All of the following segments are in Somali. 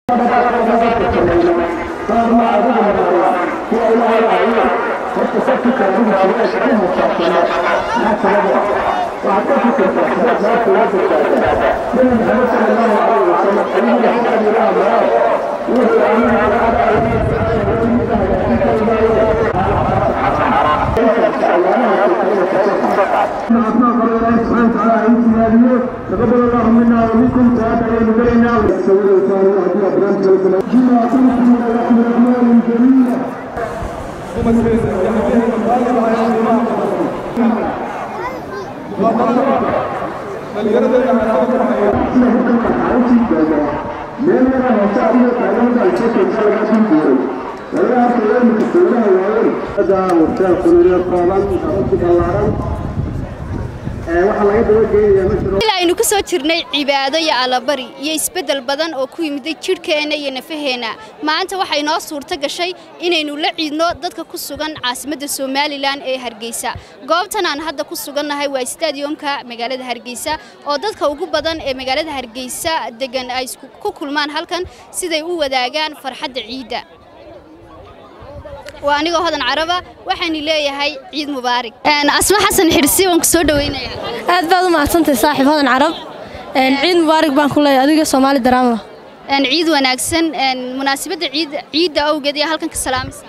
Waxaad ka fikirtaa sidaad naarta uga badbaadaa. Nabi Maxamed sala Allahu calayhi wasalam adigu xagga maro wuxuu anigu تقبل الله منا ومنكم. أعمال جميلة. Aynu ku soo jirnay cibaado iyo allabari iyo isbeddel badan oo ku yimiday jidhkeenna iyo nafaheenna. Maanta waxay noo suurto gashay inaynu la ciidno dadka ku sugan caasimadda Somalilan ee Hargeysa. Goobtan aan hadda ku sugannahay waa stadiumka magaalada Hargeysa, oo dadka ugu badan ee magaalada Hargeysa degan ay ku kulmaan halkan siday u wadaagaan farxadda ciidda. Waa anigoo Hodan Caraba, waxaani leeyahay ciid mubaarig. Asma Xasan Xirsi, waan ku soo dhaweynayaa. Aad baad u mahadsantahay saaxiib Hodan Carab. Ciid mubaarig baan ku leeyahay adiga Soomaali Daraama. Ciid wanaagsan. Munaasabadda ciid ciidda awgeed ayaa halkan ka salaamaysa?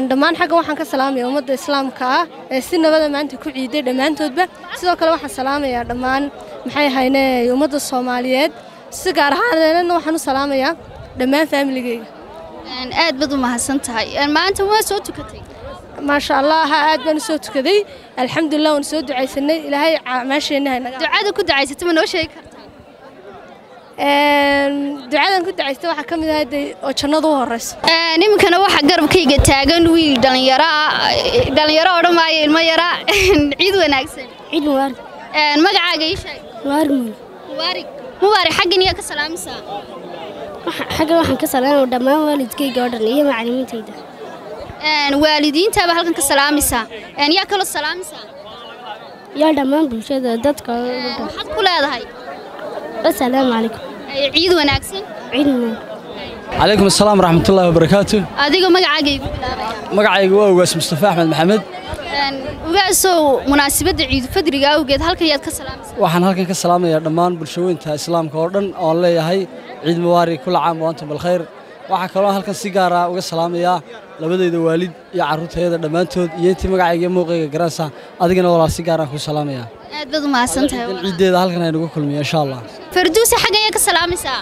Dhammaan xaggan waxaan ka salaamaya ummadda islaamka ah ee si nabada maanta ku ciiday dhammaantoodba. Sidoo kale waxaan salaamayaa dhammaan maxay ahayne ummadda Soomaaliyeed, si gaar ahaan waxaan u salaamayaa dhammaan faamiligeyga. Aad baad u mahadsan tahay. Maanta waa soo tukatay? Maasha Allah, ha, aad baan u soo tukaday, alxamdulilah, waan soo ducaysanay. Ilaahay acmaasheenna ha naga. Ducada ku ducaysatay ma noo sheegi kartaa? Ducadan ku ducaystay waxaa ka mid ahaa dee oo jannadu u horeyso. Iminkana waxaa garabkayga taagan wiil dhallinyaro ah, dhallinyaro odhan maayo, ilmo yara. Ciid wanaagsan. Ciid mubaarak. Magacaaga ii sheeg. Mubaarak Muule. Mubaarig, Mubaarig, xaggan iyaa ka salaamaysaa? Xaggan waxaan ka salaamaya dhammaan waalidkayga oo dhan iyo macallimiintayda. Waalidiintaaba halkan ka salaamaysaa, yaa kaloo salaamaysaa? Iyo dhammaan bulshada dadka oo dhan. Maxaad ku leedahay? Assalaamu calaykum. Ciid wanaagsan. Ciid mubaarak. Calaykum asalaam waraxmatullaahi wabarakaatu. Adigoo magacaaga igu bilaabaya? Magacaygu waa Ugaas Mustafa Axmed Maxamed. Ugaasow, munaasabadda ciidu fadriga awgeed halkan yaad ka salaamaysaa? Waxaan halkan ka salaamayaa dhammaan bulshaweynta islaamka oo dhan oon leeyahay ciid mubaarak, kula caam wa antum bilkhayr. Waxaa kaloo halkan si gaara uga salaamayaa labadayda waalid iyo carruurtayda dhammaantood iyo intii magacayga iyo muuqayga garanaysa. Adigana walaal si gaaraan kuu salaamayaa. Aad baad u mahadsan tahay. Ciiddeeda halkan aynugu kulmiyo insha Allah. Farduusi, xaggan ayaa ka salaamaysaa?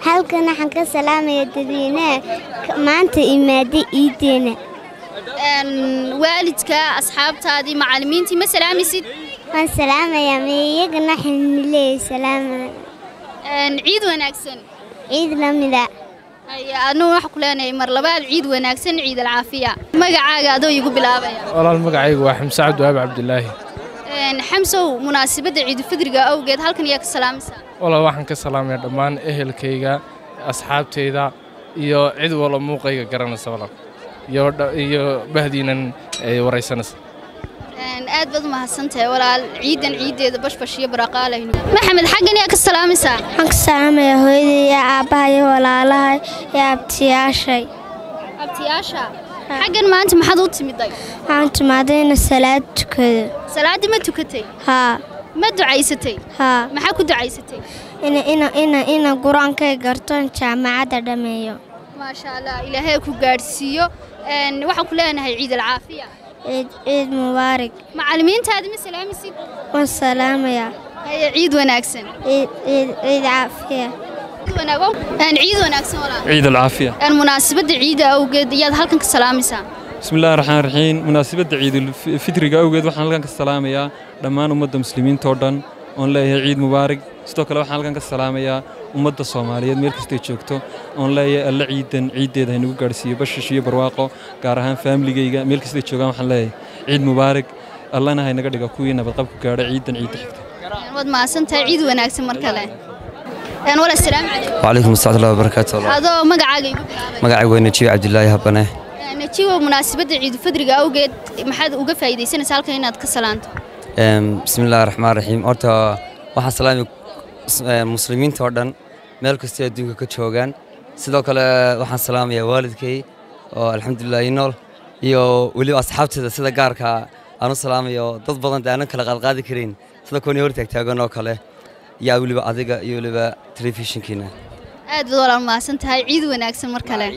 Halkan waxaan ka salaamaya dadweynaha maanta imaaday iideena. Waalidka, asxaabtaadii, macallimiintii ma salaamaysid? Waan salaamayaa, ma iyagana waxaan leeyahay salaama. Ciid wanaagsan. Ciid lamida. Adnugu waxaa ku leenahay mar labaad ciid wanaagsan, ciid alcaafiya. Magacaaga adoo iigu bilaabaya? Walaal, magacaygu waa Xamse Cabdiwahaab Cabdilaahi. Xamsow, munaasabadda ciidulfidriga awgeed halkan ayaa ka salaamaysaa? Walaal, waxaan ka salaamaya dhammaan ehelkayga, asxaabtayda iyo cid walba muuqayga garanaysa walaal, iyo bahdiinan ay waraysanaysa. Aad baad u mahadsan tahay walaal. Ciidan ciiddeeda bashbash iyo baraqaalaynu. Maxamed, xaggan yaa ka salaamaysaa? Waxaan ka salaamayaa hooyaday iyo aabbaha iyo walaalaha iyo abtiyaashay. Abtiyaasha. Xaggan maanta maxaad u timiday? Waxaan timaaday inaan salaad tukado. Salaaddii ma tukatay? Haa. Ma ducaysatay? Haa. Maxaa ku ducaysatay? Ina qur-aankay gartoon jaamacadda dhammeeyo. Maasha Allah, ilaahay ku gaadhsiiyo. Waxaan ku leenahay ciid alcaafiya. Ciid mubaarak. Macallimiintaadi ma salaamaysid? Waan salaamayaa. Haye, ciid wanaagsan. Ciid caafiya. Ciid wanaagsan walaal. Ciid alcaafiya. Munaasabadda ciidda awgeed iyaad halkan ka salaamaysaa? Bismi illahi raxmaan raxiim. Munaasabadda ciidulfitriga awgeed waxaan halkan ka salaamayaa dhammaan ummadda muslimiinta oo dhan oon leeyahay ciid mubaarak. Sidoo kale waxaan halkan ka salaamayaa ummadda Soomaaliyeed meel kastay joogto oon leeyahay alle ciidan ciiddeeda haynagu gaadhsiiyo bashash iyo barwaaqo. Gaar ahaan faamiligayga meel kastay joogaan waxaan leeyahay ciid mubaarak, allana haynaga dhiga kuwii nabadqabku gaadha ciidan ciidda xigta. Waad mahadsan tahay, ciid wanaagsan mar kale. Walaal, assalaamu calaykum. Wacalaykum assalam warahmatullahi wabarakaatu. Adoo magacaaga igu bilaabay? Magacaygu waa Najiib Cabdilaahi Habane. Najiibo, munaasabadda ciidulfidriga awgeed maxaad uga faa'iidaysanaysaa halkan inaad ka salaanto? Bismi illahi raxmaan raxiim. Horta waxaan salaami muslimiinta oo dhan meel kastay adduunka ka joogaan. Sidoo kale waxaan salaamayaa waalidkay oo alxamdulilah ii nool, iyo weliba asxaabtayda sida gaarka aan u salaamayo, dad badan dee aanan kala qaadqaadi karin sida kuwani hor taagtaagan oo kale, yaa weliba adiga iyo weliba telefishinkiina. Aad baad walaal mahadsan tahay, ciid wanaagsan mar kale.